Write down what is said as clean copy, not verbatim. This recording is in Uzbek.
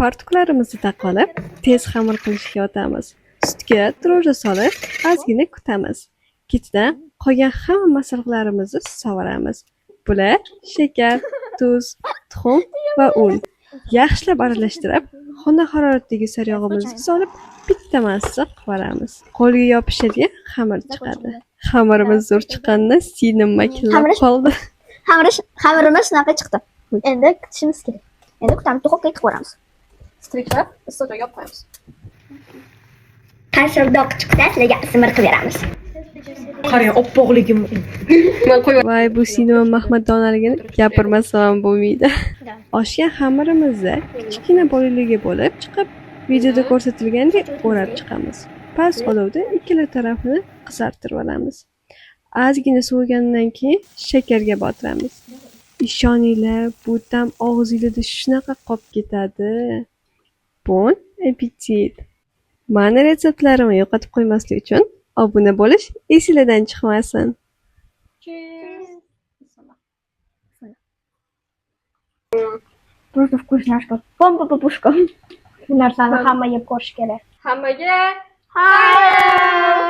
Fartuklarimizni taqib olib, tez xamir qilishga o'tamiz. Sutga drojji solib, ozgina kutamiz. Ketidan qolgan hamma masalliqlarimizni sovuramiz. Bular: shakar, tuz, tuxum va un. Yaxshilab aralashtirib, xona haroratidagi saryog'imizni solib, bitta massa qilib. Qo'lga yopishadigan xamir chiqadi. Xamirimiz zo'r chiqqanida singlim makillab qoldi. Xamirimiz shunaqa chiqdi. Endi kutishimiz kerak. Endi kutamiz, duxovkaga tiqib yuboramiz. Tiriklar issiq joyga olib qo'yamiz. Qancha doq chiqsa, sizlarga ASMR qilib beramiz. Qarang, oppoqligim. Man qo'yib Voy, bu singlim Mahmad donaligini gapirmasam ham bo'lmaydi. Oshgan xamirimizni kichkina bolalarga bo'lib chiqib, videoda ko'rsatilgandek o'rab chiqamiz. Past olovda ikkala tarafini qizartirib olamiz. Ozgina sovigandan keyin shakarga botiramiz. Ishoninglar, bu ta'm og'zinglarda shunaqa qolib ketadi. Bon appetit! Mani retseptlarimni yo'qotib qo'ymaslik uchun obuna bo'lish esinglardan chiqmasin. Cheers. Bismillah. Просто вкусняшка. Помпа папушка. Bu narsani hamma yeb ko'rishi kerak. Hammaga Xayr!